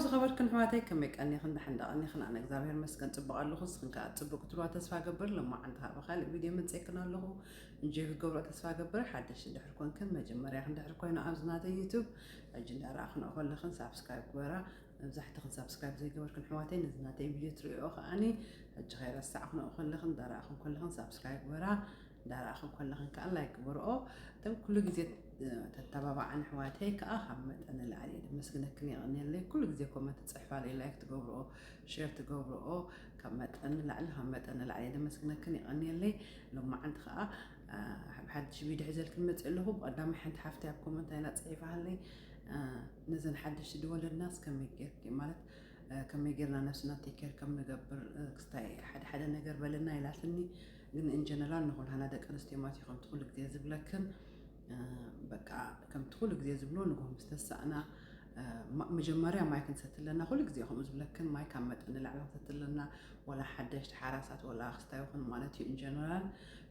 ዝኸበርክን ኣሕዋተይ፣ ከመይ ቀኒኽን? ደሓን ዶ ቀኒኽን? ኣነ እግዚኣብሔር ይመስገን ጽቡቕ ኣለኹ። ንስኽን ከኣ ጽቡቕ ክትብልዋ ተስፋ እገብር። ሎማዓንቲ ከኣ ብኻልእ ቪድዮ መጺኤክን ኣለኹ። እንጆይ ክትገብርኦ ተስፋ እገብር። ሓደሽቲ እንድሕር ኮንክን፣ መጀመርያኽን እንድሕር ኮይኑ ኣብዚ ናተይ ዩቱብ፣ ሕጂ እንዳረኣኽንኦ ከለኽን ሳብስክራይብ ግበራ። መብዛሕትኽን ሳብስክራይብ ዘይገበርክን ኣሕዋተይ፣ ነዚ ናተይ ቪድዮ ትርእይኦ ከኣኒ፣ ሕጂ ከይረሳዕኽንኦ ከለኽን እንዳረኣኽን ከለኽን ሳብስክራይብ ግበራ። እንዳረኣኽን ከለኽን ከኣ ላይክ ግበርኦ። እተን ኩሉ ግዜ ተተባባዓን ኣሕዋተይ ከኣ ካብ መጠን ንላዕሊ እየ ደመስግነክን የቐንየለይ። ኩሉ ግዜ ኮመንት ትጽሕፋለይ፣ ላይክ ትገብርኦ፣ ሼር ትገብርኦ፣ ካብ መጠን ንላዕሊ፣ ካብ መጠን ንላዕሊ እየ ደመስግነክን የቐንየለይ። ሎማዓንቲ ከኣ፣ አ፣ ሓድሽ ቪድዮ ሒዘልክን መጽእ ኣለኹ። ብቐዳማይ ሓንቲ ሓፍተይ ኣብ ኮመንት ኢላ ጽሒፋለይ፣ አ፣ ነዘን ሓደሽቲ ዝወለድናስ ከመይ ጌርኪ፣ ማለት፣ አ፣ ከመይ ጌርና ነብስና ቴክ ኬር ከም ንገብር፣ አ፣ ክስታይ ሓደ ሓደ ነገር በለና ኢላትኒ። ግን ኢን ጀነራል ንኹላህና ደቂ ኣንስትዮ ማለት እዩ፣ ከምቲ ኩሉ ግዜ ዝብለክን፣ እ፣ በቃ ከምቲ ኩሉ ግዜ ዝብሎ ንግሆ ምስ ተሳእና፣ እ፣ ማ-፣ መጀመርያ ማይ ክንሰቲ ኣለና። ኩሉ ግዜ ከምኡ ዝብለክን፣ ማይ ካብ መጠን ንላዕሊ ክንሰቲ ኣለና። ወላ ሓደሽቲ ሓራሳት ወላ ክስታይ ይኹን ማለት እዩ። ኢን ጀነራል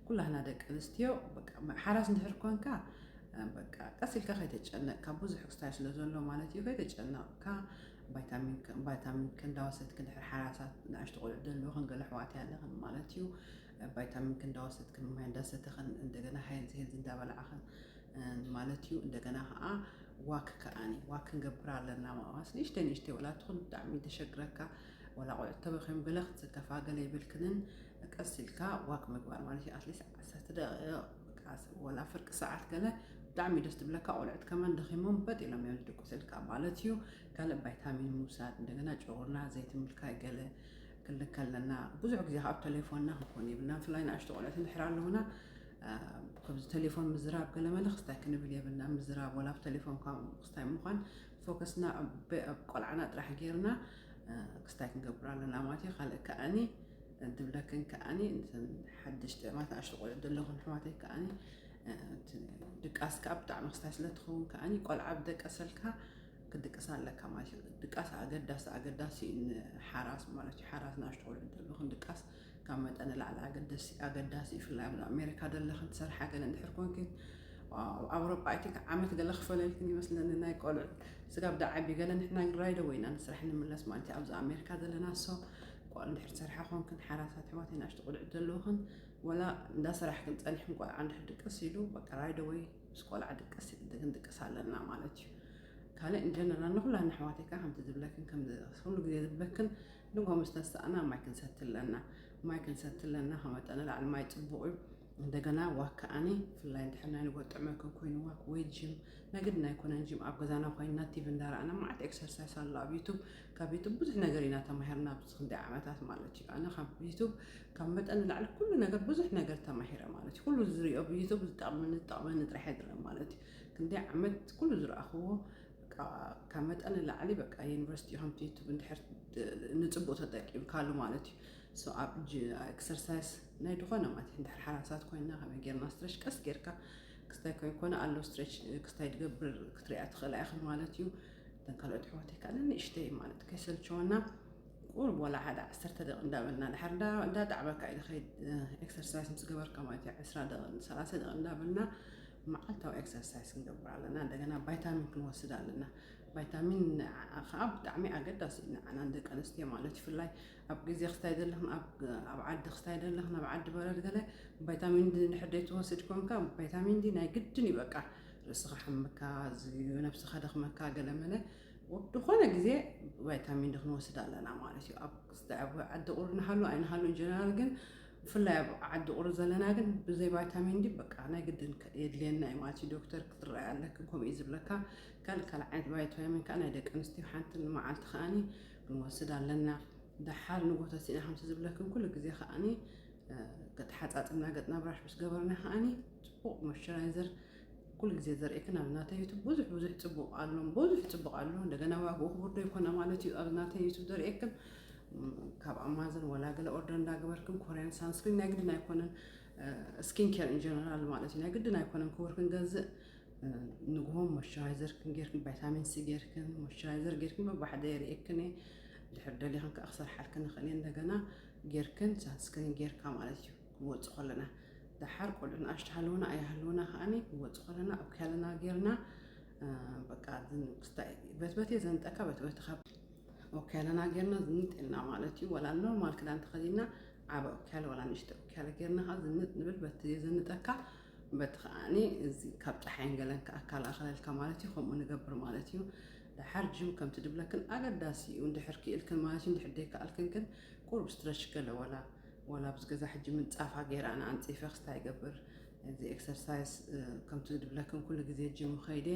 ኩላህና ደቂ ኣንስትዮ በቃ መ-፣ ሓራስ እንድሕር ኮንካ፣ እ፣ በቃ ቀስ ኢልካ ከይተጨነቅካ፣ ብዙሕ ክስታይ ስለ ዘሎ ማለት እዩ፣ ከይተጨነቅካ ቫይታሚን ከ-፣ ቫይታሚን ከ እንዳወሰድክ፣ እንድሕር ሓራሳት ንኣሽቱ ቆልዑ ዘለውኽን ገለ ኣሕዋት ኣለኽን ማለት እዩ፣ እ፣ ቫይታሚን ከ እንዳወሰድክን ማይ እንዳሰተኽን እንደገና ሄልዚ ሄልዚ እንዳበላዕኽን፣ እ፣ ማለት እዩ። እንደገና ከዓ ዋክ ከኣኒ ዋክ ክንገብር ኣለና። ማዋስ ንእሽተይ ንእሽተይ ወላ ትኹን ብጣዕሚ እንተሸግረካ፣ ወላ ቆልዑ ተበኺዮም ገለ ክትስከፋ ገለ ይብልክንን፣ ቀስ ኢልካ ዋክ ምግባር ማለት እዩ። ኣትሊስት ዓሰርተ ደቂቕ፣ በቃ ወላ ፍርቂ ሰዓት ገለ ብጣዕሚ ደስ ትብለካ። ቆልዑት ከማን ደኺሞም በጥ ኢሎም እዮም ዝድቅሱልካ ማለት እዩ። ካልእ ቫይታሚን ምውሳድ፣ እንደገና ጨጉርና ዘይትምልካይ ገለ ክንልከ ኣለና። ብዙሕ ግዜ ካብ ቴሌፎንና ክንኮን የብልና። ብፍላይ ንኣሽቱ ቆልዑት እንድሕር ኣለውና፣ አ፣ ከምዚ ቴሌፎን ምዝራብ ገለ መለ ክስታይ ክንብል የብልና። ምዝራብ ወላ ኣብ ቴሌፎን ካብ ክስታይ ምዃን፣ ፎከስና ኣብ፣ ኣብ ቆልዓና ጥራሕ ጌርና፣ አ፣ ክስታይ ክንገብር ኣለና ማለት እዩ። ካልእ ከኣኒ፣ እ፣ ድብለክን ከኣኒ፣ እንትን ሓድሽ ጥዕማት ኣሽቱ ቆልዑ ዘለኹን ኣሕዋተይ ከኣኒ፣ እ፣ እንትን ድቃስ ከኣ ብጣዕሚ ክስታይ ስለ ትኸውን ከኣኒ፣ ቆልዓ ብደቀሰልካ ክድቅስ ኣለካ ማለት እዩ። ድቃስ ኣገዳሲ፣ ኣገዳሲ እዩ ንሓራስ ማለት እዩ። ሓራስ ንኣሽቱ ቆልዑ ዘለኹን ድቃስ ካብ መጠን ንላዕሊ ኣገደሲ-፣ ኣገዳሲ እዩ። ብፍላይ ኣብ ኣሜሪካ ዘለኽን ትሰርሓ ገለ እንድሕር ኮንክን፣ ኣብ ኣውሮጳ፣ I think፣ ዓመት ገለ ክፈለልክን ይመስለኒ ናይ ቆልዑ ስጋብ ደዓቢ ገለ። ንሕና ግን ራይደ ወይና ንስራሕ ንምለስ ማለት እዩ። ኣብዚ ኣሜሪካ ዘለና ሶ ቆልዑ እንድሕር ትሰርሓ ኮንክን፣ ሓራሳት ኣሕዋተይ፣ ንኣሽቱ ቆልዑ ዘለውኽን፣ ወላ እንዳሰራሕክን ጸኒሕክን ቆልዓ እንድሕር ድቅስ ኢሉ፣ በቃ ራይደ ወይ ምስ ቆልዓ ድቅስ ክንድቅስ ኣለና ማለት እዩ። ካልእ ኢን ጀነራል ንኹላን ኣሕዋተይ ከኣ ከምቲ ዝብለክን፣ ከም ኩሉ ግዜ ዝብለክን፣ ንግሆ ምስ ተሳእና ማይ ክንሰቲ ኣለና። ማይ ክንሰቲ ኣለና፣ ካብ መጠን ንላዕሊ ማይ ጽቡቕ እዩ። እንደገና ዋክ ከኣኒ፣ ብፍላይ እንድሕር ናይ ንግሆ ጥዕመክን ኮይኑ ዋክ ወይ ጂም፣ ናይ ግድን ኣይኮነን ጂም፣ ኣብ ገዛና ኮይንና ቲቪ እንዳረኣና መዓት ኤክሰርሳይስ ኣሎ ኣብ ዩቱብ። ካብ ዩቱብ ብዙሕ ነገር ኢና ተማሂርና ኣብዚ ክንደይ ዓመታት ማለት እዩ። ኣነ ካብ ዩቱብ ካብ መጠን ንላዕሊ ኩሉ ነገር፣ ብዙሕ ነገር ተማሂረ ማለት እዩ። ኩሉ ዝሪኦ ብዩቱብ ዝጠቕመኒ፣ ዝጠቕመኒ ጥራሕ እየ ዝርኢ ማለት እዩ። ክንደይ ዓመት ኩሉ ዝረኣኽዎ፣ በቃ ካብ መጠን ንላዕሊ በቃ ዩኒቨርሲቲ ከምቲ ዩቱብ እንድሕር ንጽቡቕ ተጠቂምካሉ ማለት እዩ። ሶ ኣብ ጅ-፣ ኤክሰርሳይስ ናይ ዝኾነ ማለት እዩ። እንድሕር ሓራሳት ኮይንና ከመይ ጌርና ስትሬች ቀስ ጌርካ ክስታይ ኮይን ኮነ ኣሎ ስትሬች ክስታይ ትገብር ክትሪኣ ትኽእላ ኢኽን ማለት እዩ። እተን ካልኦት ኣሕዋተይ ከኣ ንእሽተይ ማለት ከይሰልቸወና ቁሩብ ወላ ሓደ ዓሰርተ ደቂቕ እንዳበልና ድሓር እንዳ-፣ እንዳጣዕመካ እዩ ዝኸይድ፣ እ፣ ኤክሰርሳይስ ምስ ገበርካ ማለት እዩ። ዕስራ ደቂቕ፣ ሰላሳ ደቂቕ እንዳበልና መዓልታዊ ኤክሰርሳይስ ክንገብር ኣለና። እንደገና ቫይታሚን ክንወስድ ኣለና። ቫይታሚን ንዓ-፣ ከዓ ብጣዕሚ ኣገዳሲ እዩ ንዓና ንደቂ ኣንስትዮ ማለት እዩ። ብፍላይ ኣብ ግዜ ክስታይ ዘለኽን፣ ኣብ፣ ኣብ ዓዲ ክስታይ ዘለኽን፣ ኣብ ዓዲ በረድ ገለ ቫይታሚን ዲ እንድሕር ዘይትወስድ ኮንካ፣ ቫይታሚን ዲ ናይ ግድን እዩ በቃ። ርእስኻ ሓመካ፣ እዚ ነብስኻ ደኽመካ፣ ገለ መለ። ወ-፣ ዝኾነ ግዜ ቫይታሚን ዲ ክንወስድ ኣለና ማለት እዩ። ኣብ ክስታይ ኣብ ዓዲ ቁሪ ንሃሉ ኣይንሃሉ፣ ኢን ጀነራል ግን፣ ብፍላይ ኣብ ዓዲ ቁሪ ዘለና ግን ብዘይ ቫይታሚን ዲ በቃ ናይ ግድን ከ-፣ የድልየና እዩ ማለት እዩ። ዶክተር ክትረኣይ ኣለክን ከምኡ እዩ ዝብለካ። ካልእ ካልእ ዓይነት ቫይታሚን ከዓ ናይ ደቂ ኣንስትዮ ሓንቲ ንመዓልቲ ከኣኒ ክንወስድ ኣለና። ደሓር ንጎ ተሲእና ከምቲ ዝብለክን ኩሉ ግዜ ከኣኒ፣ እ፣ ገጥ ሓጻጽብና ገጥና ብራሽ ምስ ገበርና ከኣኒ ጽቡቕ ሞይስቸራይዘር ኩሉ ግዜ ዘርእየክን ኣብ ናተይ ዩቱብ ብዙሕ ብዙሕ ጽቡቕ ኣሎ፣ ብዙሕ ጽቡቕ ኣሎ። እንደገና ዋግኡ ክቡር ዶ ይኮነ ማለት እዩ ኣብ ናተይ ዩቱብ ዘርእየክን፣ እም፣ ካብ ኣማዞን ወላ ገለ ኦርደር እንዳገበርክን ኮርያን ሳንስክሪን ናይ ግድን ኣይኮነን፣ እ፣ ስኪን ኬር ኢን ጀነራል ማለት እዩ። ናይ ግድን ኣይኮነን ክቡር ክንገዝእ፣ እ፣ ንግሆ ሞይስቸራይዘርክን ጌርክን፣ ቫይታሚን ሲ ጌርክን፣ ሞይስቸራይዘር ጌርክን በባሕደ የርእየክን እየ። ድሕር ደሊኽን ከኣ ክሰርሓልክን ንኽእል እየ። እንደገና ጌርክን ሳንስክሪን ጌርካ ማለት እዩ። ክንወጽእ ከለና፣ ደሓር ቆልዑ ንኣሽቱ ሃለውና ኣይሃለውና ከኣኒ ክንወጽእ ከለና ኣብ ክያለና ጌርና፣ እ፣ በቃ፣ ዝን-፣ ክስታይ በትበት እየ ዘንጠካ፣ በትበት ካብ ኦክያለና ጌርና ዝንጥ ኢልና ማለት እዩ። ወላ ኖርማል ክዳን ተኸዲና ዓበ ኦክያለ ወላ ንእሽተ ኦክያለ ጌርና ኸዓ ዝንጥ ንብል። በቲ ዘንጠካ በቲ ከዓኒ እዚ ካብ ፀሓይን ገለን ከኣከላኸለልካ ማለት እዩ። ከምኡ ንገብር ማለት እዩ። ደሓር ጅም ከምቲ ድብለክን ኣገዳሲ እዩ። እንድሕር ክኢልክን ማለት እዩ። እንድሕር ደይከኣልክን ግን ቁሩብ ስትረች ገለ ወላ ወላ ኣብዚ ገዛ ሕጂ ምንፃፋ ገይራ ኣነ ኣንፂፈ ክስታይ ይገብር። እዚ ኤክሰርሳይስ ከምቲ ዝድብለክን ኩሉ ግዜ ጅም ከይደ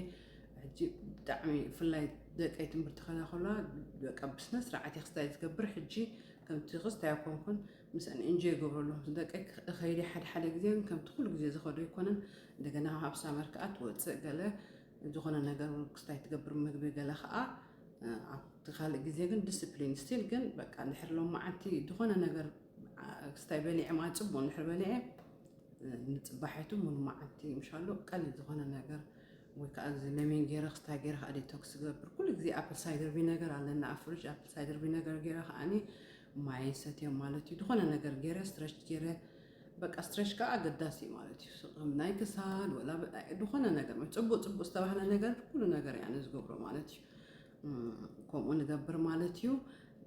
ሕጂ ብጣዕሚ ብፍላይ ደቀይ ትምህርቲ ከላ ከላ በቃ ብስነ ስርዓት እየ ክስታይ ዝገብር። ሕጂ ከምቲ ክስታይ ኣይኮንኩን ምስአን ኢንጆይ ይገብሮ ኣለኹ ምስ ደቀይ ከይደ ሓደ ሓደ ግዜ ግን ከምቲ ኩሉ ግዜ ዝኸዶ ኣይኮነን። እንደገና ኣብ ሳመር ከዓ ትወፅእ ገለ ዝኾነ ነገር ክስታይ ትገብር ምግቢ ገለ ከዓ ኣብቲ ካልእ ግዜ ግን ዲስፕሊን ስቲል ግን በቃ እንድሕር ሎም መዓልቲ ዝኾነ ነገር ክስታይ በሊዐ ማለት ፅቡቅ እንድሕር በሊዐ ንፅባሒቱ ሙሉ መዓልቲ ምሻሉ ቀሊል ዝኾነ ነገር ወይ ከዓ እዚ ለሚን ገይረ ክስታይ ገይረ ከዓ ዲቶክስ ዝገብር ኩሉ ግዜ ኣፕል ሳይደር ቪነገር ኣለና ኣብ ፍርጅ ኣፕል ሳይደር ቪነገር ገይረ ከዓኒ ማይ ሰትዮም ማለት እዩ። ዝኾነ ነገር ገይረ ስትረች ገይረ በቃ ስትረች ከዓ ኣገዳሲ እዩ ማለት እዩ። ከም ናይ ክሳድ ወላ ዝኾነ ነገር ጽቡቅ ጽቡቅ ዝተባህለ ነገር ኩሉ ነገር ያነ ዝገብሮ ማለት እዩ። ከምኡ ንገብር ማለት እዩ።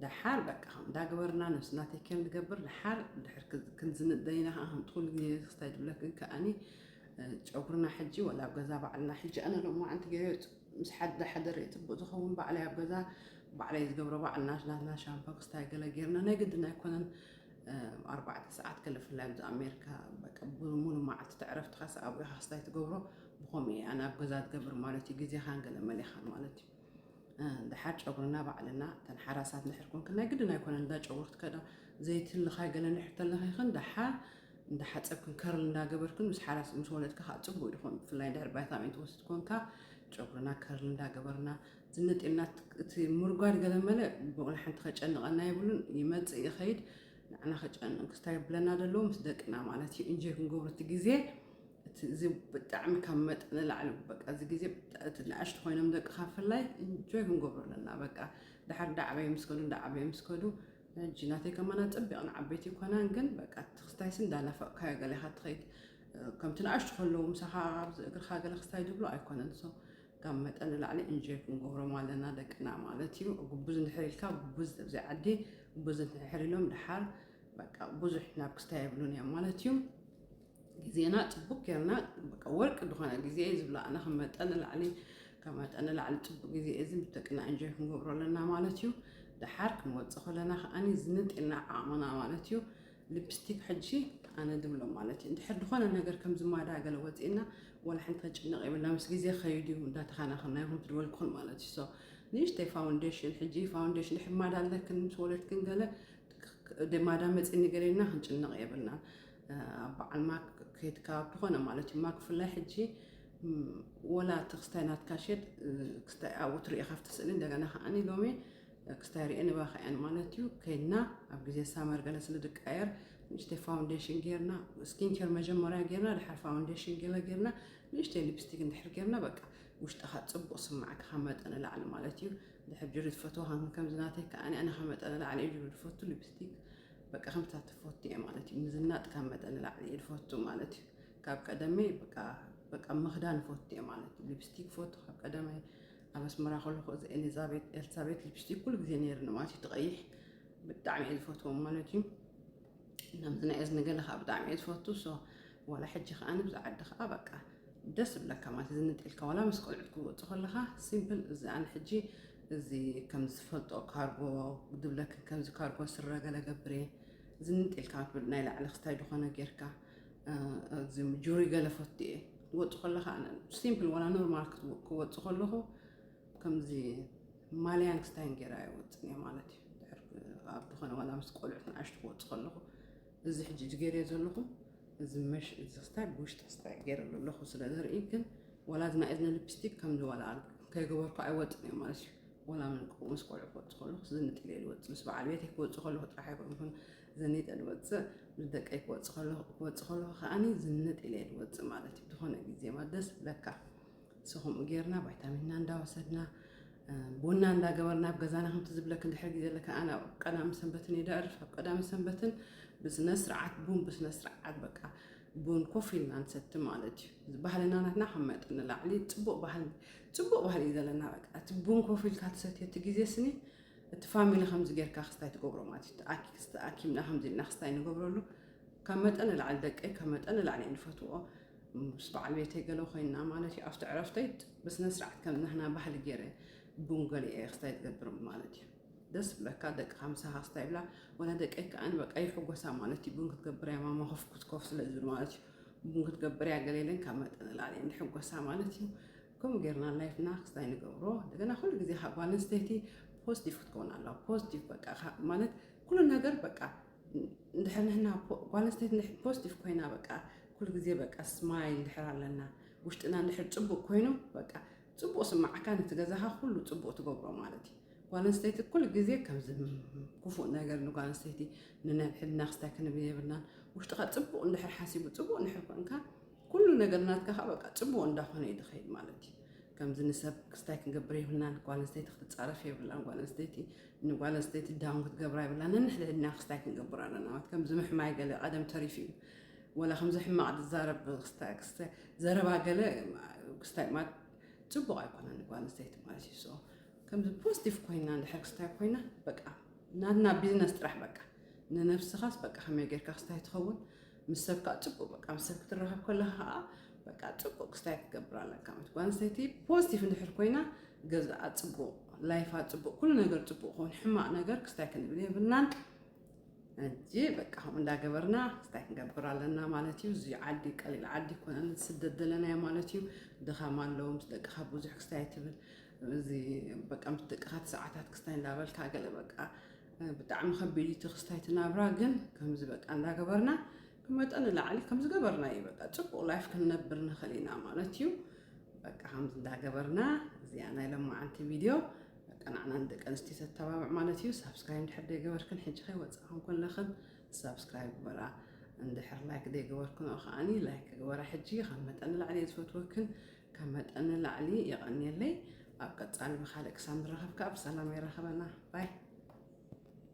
ደሓር በቃ እንዳገበርና ነብስና ቴኬር ንገብር። ደሓር ድሕር ክንዝንጥ ደይና ከዓ ከምቲ ኩሉ ግዜ ክስታይ ድብለክን ከዓኒ ጨጉርና ሕጂ ወላ ኣብ ገዛ ባዕልና ሕጂ ኣነ ሎማዓንቲ ገይረ ምስ ሓደ ሓደ ርኢ ፅቡቅ ዝኸውን ባዕለይ ኣብ ገዛ ባዕለይ ዝገብሮ ባዕልና ናትና ሻምፖ ክስታይ ገለ ጌርና ናይ ግድን ኣይኮነን። ኣርባዕተ ሰዓት ገለ ብፍላይ ኣብዚ ኣሜሪካ በቃ ሙሉ መዓልቲ ተዕረፍትኻ ሰኣቡ ኢኻ ክስታይ ትገብሮ። ብኸምኡ እየ ኣነ ኣብ ገዛ ትገብር ማለት እዩ። ግዜኻን ገለ መሊኻን ማለት እዩ። ደሓር ጨጉርና ባዕልና እተን ሓራሳት ንድሕር ኮንክን ናይ ግድን ኣይኮነን እንዳ ጨጉሪ ክትከዳ ዘይትልኻይ ገለ ንድሕር ተለኺኽን ደሓር እንዳሓፀብክን ከርል እንዳገበርክን ምስ ሓራስ ምስ ወለድካ ከዓ ፅቡቅ ይኾን። ብፍላይ ድሕር ቫይታሚን ትወስድ ኮንካ ጨጉርና ከርል እንዳገበርና ዝንጥ ኢልና እቲ ምርጓድ ገለ መለ ብኡ ንሓንቲ ከጨንቐና የብሉን። ይመፅእ ይኸይድ ንዓና ከጨንቕ ክስታይ ብለና ደለዎ ምስ ደቅና ማለት እዩ። እንጆይ ክንገብሮ እቲ ግዜ እዚ ብጣዕሚ ካብ መጠን ንላዕሊ በቃ እዚ ግዜ ንኣሽቱ ኮይኖም ደቅኻ ብፍላይ እንጆይ ክንገብሮ ኣለና። በቃ ድሓር እንዳዓበየ ምስ ከዱ እንዳዓበየ ምስ ከዱ ሕጂ ናተይ ከማና ፅቢቕን ዓበይቲ ይኮናን ግን በቃ ትክስታይስ እንዳናፈቅካዮ ገለ ኢኻ ትኸይድ። ከምቲ ንኣሽቱ ከለዉ ምሳኻ ኣብዚ እግርኻ ገለ ክስታይ ዝብሉ ኣይኮነን። ሶ ካብ መጠን ንላዕሊ እንጆይ ክንገብሮም ኣለና ደቅና ማለት እዩ። ግቡዝ እንድሕር ኢልካ ግቡዝ ኣብዚ ዓዲ ግቡዝ እንድሕር ኢሎም ድሓር በቃ ብዙሕ ናብ ክስታይ የብሉን እዮም ማለት እዩ። ግዜና ፅቡቅ ጌርና በቃ ወርቂ ዝኾነ ግዜ እዩ ዝብሎ ኣነ ከም መጠን ንላዕሊ ካብ መጠን ንላዕሊ ፅቡቅ ግዜ እዚ ምስ ደቅና እንጆይ ክንገብሮ ኣለና ማለት እዩ። ደሓር ክንወፅእ ከለና ከዓኒ ዝንጥ ኢልና ዓቕምና ማለት እዩ። ሊፕስቲክ ሕጂ ኣነ ድብሎ ማለት እዩ እንድሕር ዝኾነ ነገር ከም ዝማዳ ገለ ወፂእና ወላ ሓንቲ ከጭንቕ የብልና ምስ ግዜ ከይዱ እዩ እንዳተኻናኸና ይኹን ትድበልኩን ማለት እዩ። ሶ ንእሽተይ ፋውንዴሽን ሕጂ ፋውንዴሽን ድሕር ማዳ ኣለክን ምስ ወለድክን ገለ ማዳ መፂኒ ገለ ኢልና ክንጭንቕ የብልና። ኣብ በዓል ማክ ከይድካ ዝኾነ ማለት እዩ ማክ ብፍላይ ሕጂ ወላ እቲ ክስታይ ናትካ ሸድ ክስታይ ኣብኡ ትርኢ ካብቲ ስእሊ እንደገና ከዓኒ ሎሚ ክስታይ ርእየ ንባኻ እየን ማለት እዩ። ከይድና ኣብ ግዜ ሳመር ገለ ስለ ድቃየር ንእሽተይ ፋውንዴሽን ጌርና ስኪን ኬር መጀመርያ ጌርና ድሓር ፋውንዴሽን ገለ ጌርና ንእሽተይ ሊፕስቲክ እንድሕር ጌርና በቃ ውሽጥኻ ፅቡቅ ስማዕካ ካብ መጠን ንላዕሊ ማለት እዩ። ድሕር ጅሪ ትፈትዋ ከምዚ ናተይ ከዓኒ ኣነ ካብ መጠን ንላዕሊ እዩ ጅሪ ዝፈቱ ሊፕስቲክ በቃ ከምታ ትፈቱ እየ ማለት እዩ። ምዝናጥ ካብ መጠን ንላዕሊ እየ ዝፈቱ ማለት እዩ። ካብ ቀደመይ በቃ በቃ ምኽዳን ይፈቱ እየ ማለት እዩ። ሊፕስቲክ ይፈቱ ካብ ቀደመይ ኣብ ኣስመራ ከለኹ እዚ ኤሊዛቤት ኤልሳቤት ሊፕስቲክ ኩሉ ግዜ ነይርኒ ማለት እዩ። ትቐይሕ ብጣዕሚ እየ ዝፈትዎም ማለት እዩ። ናምዚ ናይ እዝኒ ገለ ከዓ ብጣዕሚ እየ ዝፈቱ። ሶ ዋላ ሕጂ ከዓ ንብዚ ዓዲ ከዓ በቃ ደስ ዝብለካ ማለት ዝንጥ ኢልካ ዋላ ምስ ቆልዑት ክወፁ ከለካ ሲምፕል እዚ ኣነ ሕጂ እዚ ከም ዝፈልጦ ካርጎ ድብለክን ከምዚ ካርጎ ስረ ገለ ገብር እየ። ዝንጥ ኢልካ ትብል ናይ ላዕሊ ክስታይ ዝኾነ ጌርካ እዚ ጁሪ ገለ ፈቱ እየ ክወፁ ከለካ ሲምፕል ዋላ ኖርማል ክወፁ ከለኹ ከምዚ ማልያን ክስታይን ገይረ ኣይወፅን እየ ማለት እዩ። ድሕር ኣብ ዝኾነ ዋላ ምስ ቆልዑት ንኣሽቱ ክወፁ ከለኹ እዚ ሕጂ ዝገይረዮ ዘለኹ እዚ መሽ እዚ ክስታይ ብውሽጢ ክስታይ ገይረ ዘለኹ ስለ ዘርኢ ግን ዋላ እዚ ናይ እዝኒ ሊፕስቲክ ከምዚ ዋላ ከይገበርኩ ኣይወፅን እየ ማለት እዩ። ዋላ ምን ምስ ቆልዑ ክወፁ ከለኹ ዝንጥ ኢለ ዝወፅእ ምስ በዓል ቤተይ ክወፁ ከለኹ ጥራሕ ኣይኮንኩን ዘኒጠ ዝወፅእ ምስ ደቀይ ክወፅእ ከለኹ ከዓኒ ዝንጥ ኢለ ዝወፅእ ማለት እዩ። ዝኾነ ግዜ ማለት ደስ ብለካ ንሱ ከምኡ ጌርና ቫይታሚንና እንዳወሰድና ቡና እንዳገበርና ኣብ ገዛና ከምቲ ዝብለክ እንድሕር ግዜ ኣለካ ኣነ ኣብ ቀዳሚ ሰንበትን እየ ደዕርፍ ኣብ ቀዳሚ ሰንበትን ብስነ ስርዓት ቡን ብስነ ስርዓት በቃ ቡን ኮፍ ኢልና ንሰቲ ማለት እዩ። ባህልና ናትና ካብ መጠን ንላዕሊ ፅቡቅ ባህሊ ፅቡቅ ባህሊ እዩ ዘለና። በቃ እቲ ቡን ኮፍ ኢልካ ትሰትዮ እቲ ግዜ ስኒ እቲ ፋሚሊ ከምዚ ጌርካ ክስታይ ትገብሮ ማለት እዩ። ተኣኪ- ተኣኪብና ከምዚ ኢልና ክስታይ ንገብረሉ ካብ መጠን ንላዕሊ ደቀይ ካብ መጠን ንላዕሊ እየ ንፈትዎ። ምስ በዓል ቤተይ ገለ ኮይና ማለት እዩ ኣብቲ ዕረፍተይ ብስነ ስርዓት ከም ናህና ባህሊ ገይረ ቡን ገለ እየ ክስታይ ትገብር ማለት እዩ። ደስ ብለካ ደቅኻ ምሳኻ ክስታይ ብላ ወላ ደቀይ ከኣን በቃ ይሕጎሳ ማለት እዩ። ቡን ክትገብር እያ ማማ ኮፍ ክትኮፍ ስለ ዝብል ማለት እዩ። ቡን ክትገብር እያ ገለ ኢለን ካብ መጠን ንላዕሊ እየን ዝሕጎሳ ማለት እዩ። ከምኡ ጌርና ላይፍና ክስታይ ንገብሮ። እንደገና ኩሉ ግዜ ካብ ጓል ኣንስተይቲ ፖዚቲቭ ክትከውን ኣለዋ። ፖዚቲቭ በቃ ካ- ማለት ኩሉ ነገር በቃ እንድሕር ንሕና ፖ- ጓል ኣንስተይቲ እንድሕር ፖዚቲቭ ኮይና በቃ ኩሉ ግዜ በቃ ስማይል እንድሕር ኣለና ውሽጥና እንድሕር ጽቡቅ ኮይኑ በቃ ጽቡቅ ስማዓካ ነቲ ገዛኻ ኩሉ ጽቡቅ ትገብሮ ማለት እዩ። ጓል ኣንስተይቲ ኩሉ ግዜ ከምዚ ክፉእ ነገር ንጓል ኣንስተይቲ ንነብሕልና ክስታይ ክንብል የብልናን። ውሽጥኻ ጽቡቅ እንድሕር ሓሲቡ ጽቡቅ እንድሕር ኮንካ ኩሉ ነገር ናትካ ከዓ በቃ ጽቡቅ እንዳኾነ እዩ ዝኸይድ ማለት እዩ። ከምዚ ንሰብ ክስታይ ክንገብር የብልናን። ጓል ኣንስተይቲ ክትጻረፍ የብላን። ጓል ኣንስተይቲ ንጓል ኣንስተይቲ ዳውን ክትገብራ የብላን። ነንሕድሕድና ክስታይ ክንገብር ኣለና ማለት ከምዚ ምሕማይ ገለ ቀደም ተሪፉ እዩ። ወላ ከምዚ ሕማቕ ዝዛረብ ክስታይ- ክስታይ- ዘረባ ገለ ክስታይ ማለት ጽቡቕ ኣይኮነን ንጓል ኣንስተይቲ ማለት እዩ። So ከምዚ ፖዚቲቭ ኮይና እንድሕር ክስታይ ኮይና በቃ ናትና ቢዝነስ ጥራሕ በቃ ንነብስኻስ በቃ ከመይ ጌርካ ክስታይ ትኸውን ምስ ሰብ ከዓ ጽቡቕ በቃ ምስ ሰብ ክትራኸብ ከለኻ ከዓ በቃ ጽቡቕ ክስታይ ክትገብር ኣለካ ማለት ጓል ኣንስተይቲ ፖዚቲቭ እንድሕር ኮይና ገዛኣ ጽቡቕ ላይፋ ጽቡቕ ኩሉ ነገር ጽቡቕ ክኸውን ሕማቕ ነገር ክስታይ ክንብል የብልናን። ሕጂ በቃ ከምኡ እንዳገበርና ክስታይ ክንገብር ኣለና ማለት እዩ። እዚ ዓዲ ቀሊል ዓዲ ይኮነን ስደት ዘለናዮ ማለት እዩ። ድኻም ኣለዎ ምስ ደቅኻ ብዙሕ ክስታይ ትብል እዚ በቃ ምስ ደቅኻ ሰዓታት ክስታይ እንዳበልካ ገለ በቃ ብጣዕሚ ከቢድ እዩ እቲ ክስታይ ትናብራ ግን ከምዚ በቃ እንዳገበርና ብመጠን ንላዕሊ ከምዚ ገበርና እዩ በቃ ጽቡቕ ላይፍ ክንነብር ንኽእል ኢና ማለት እዩ። በቃ ከምዚ እንዳገበርና እዚኣ ናይ ለማዓንቲ ቪድዮ በቃ ንዓና ንደቂ ኣንስትዮ ተተባብዕ ማለት እዩ። ሳብስክራይብ እንድሕር ደይገበርክን ሕጂ ከይወፃእክን ከለኽን ሳብስክራይብ ግበራ። እንድሕር ላይክ ደይገበርክን ከዓኒ ላይክ ግበራ። ሕጂ ካብ መጠን ንላዕሊ እየ ዝፈትወክን ካብ መጠን ንላዕሊ የቐንየለይ። ኣብ ቀፃሊ ብካልእ ክሳብ ንራኸብ ከዓ ብሰላም የራኸበና ባይ